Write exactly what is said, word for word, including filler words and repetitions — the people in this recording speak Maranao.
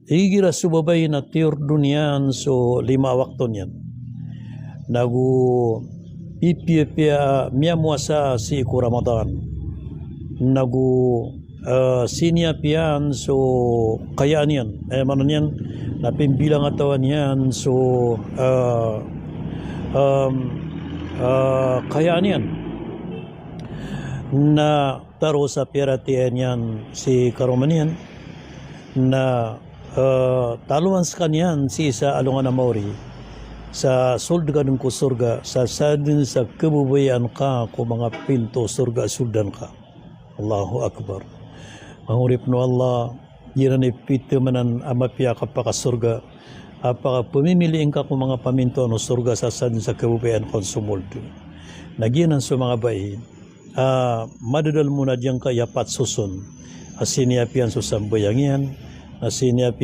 igira so babay na tiyordo niyan so lima a wakto niyan, nago pipiyapiya a miyamowasa sii ko Ramadan, nago, eh, siniyapiyan so kayaan iyan, eh, maana niyan na pimbilangatawa niyan so, eh, em, eh, kayaan iyan, na taro sa piyaratiyaya niyan si karoma niyan, na, eh, talowan skaniyan sii sa alongan a maori, sa sold ka dn ko sorga, sa sadn sa kababayaan ka ko manga pinto sorga a soldan ka. Allahu Akbar. Manga oripn o Allah, giyanan i pithamanan a mapiya a kapakasorga, a pakapamimilii ngka ko manga pamintoan o sorga sa sadn sa kababayaan ka on somold. Na giyanan so manga bai a madadalm on a giyangkaya pat soson a siniyapiyan so sambayang iyan, na siniyapiyan